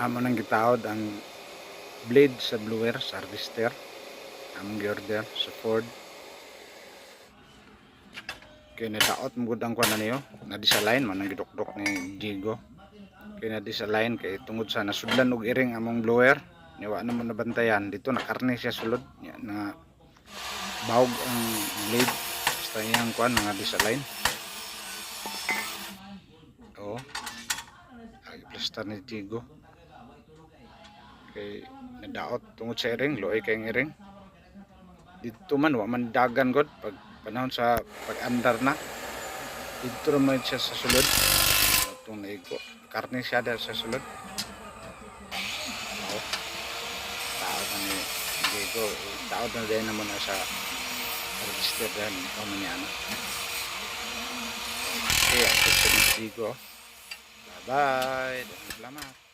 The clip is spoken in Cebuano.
Amo nang gitaod ang blade sa blower sa harvester. Among gi-order sa Ford. Kay nadaot mo gud ang kuan na niyo. Na disalign man ang gidukdok ni Diego. Kay na disalign kay tungod sa nasudlan og iring among blower. Nya wa na mo nabantayan dito, nakarne siya sulod. Nya na bawog ang blade. Basta iyang kuan mga disalign. Oh. Ay, plastar ni Diego. Kay nadaot tungod sa iring, luoy kay iring. Dito man wa man dagan god pag panahon sa pag-andar na. Dito naman siya sa sulod. Itong naigo. Karne siya dahil sa sulod. Oh. Taod na ni Diego. Taod na din naman na sa register dahil ikaw man niya, ano. Okay, ako sa ni Diego. Bye-bye. Salamat.